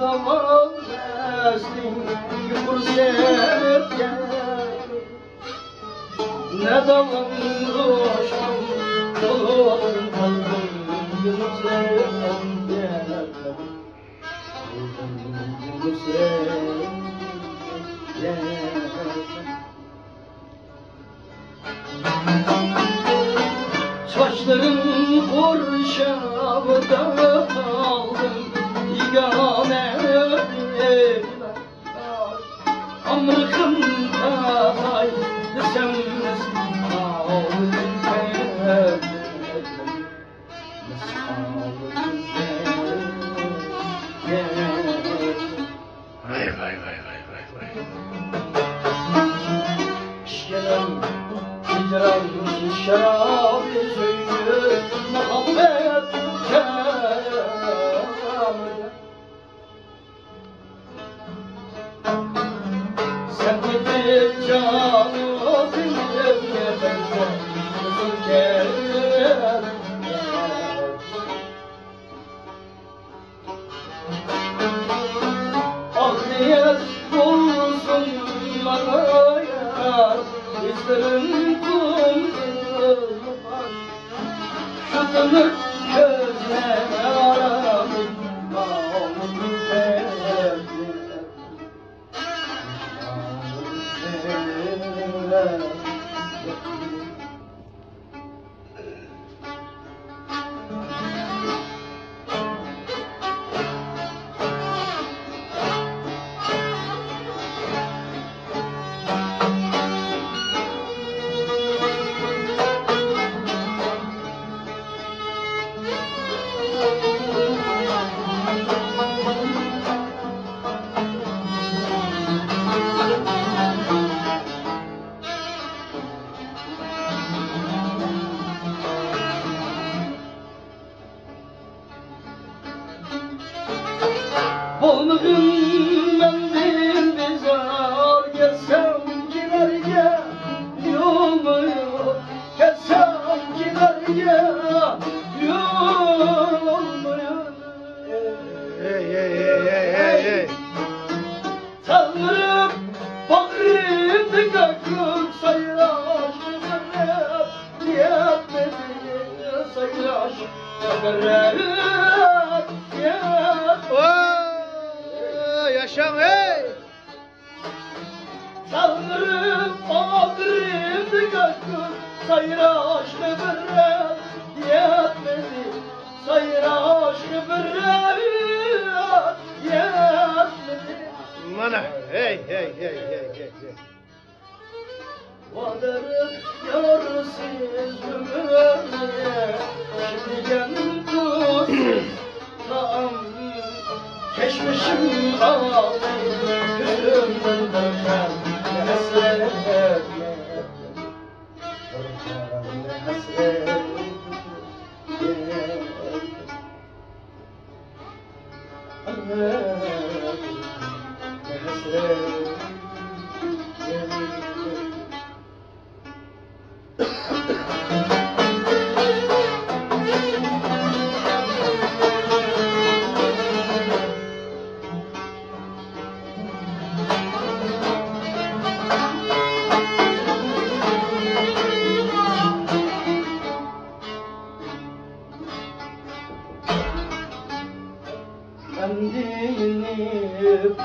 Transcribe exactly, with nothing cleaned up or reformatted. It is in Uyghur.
داۋالغاستىڭ يۇقىرى سەپكە. نادانلىق روشنۇم بولۇپ قالدىم يۇنۇس سەپكە. قالدىم يۇنۇس سەپكە. چاچلىرىڭ قورشاۋىدا قالدىم، يېگانە ئۆيلەر. ئامرىقىم تالاي دېسەم، مىسقالدىن كەلدىم. ۋاي، ۋاي، ۋاي، ۋاي، ۋاي، ۋاي. ئىشقىلىم ھىجران شارابى سۆيگۈ مۇھەببەت كەمىدە. سەن كېتىپ جانىڭ ئۆزۈڭگە بەرسەڭ، قىزىل كەلگەن. ئاھ نىيەت بولسۇن ماڭا يار، ھېسلىرىم قۇم قىلغان. شۇ تىنىق كۆزلەر ئارامى، ماڭا بولمىغىن مەندىن بىزار، كەتسەم كىملەرگە يولمۇ يوق، كەتسەم كىملەرگە يولمۇ يوق. ھەي، ھەي، ھەي. تەلمۈرۈپ باغرىمدىكى كۆك سايراش قىبرىم يەتمىدى، سايراش قىبرىم يەتمىدى. ۋاي، ياشاڭ، ھەي! تەلمۈرۈپ باغرىمدىكى كۆك سايراش قىبرىم يەتمىدى، سايراش قىبرىم يەتمىدى. مانا، ھەي، ھەي، ھەي. ۋادەر يارسىز ئۆمۈرنى، پىشىرگەن تۇزسىز تائام. كەچمىشىم ئاغلىدى، كۆزۈمدىن بىر خىل ھەسرەت، بىر خىل ھەسرەت. غەمگە يېنىپ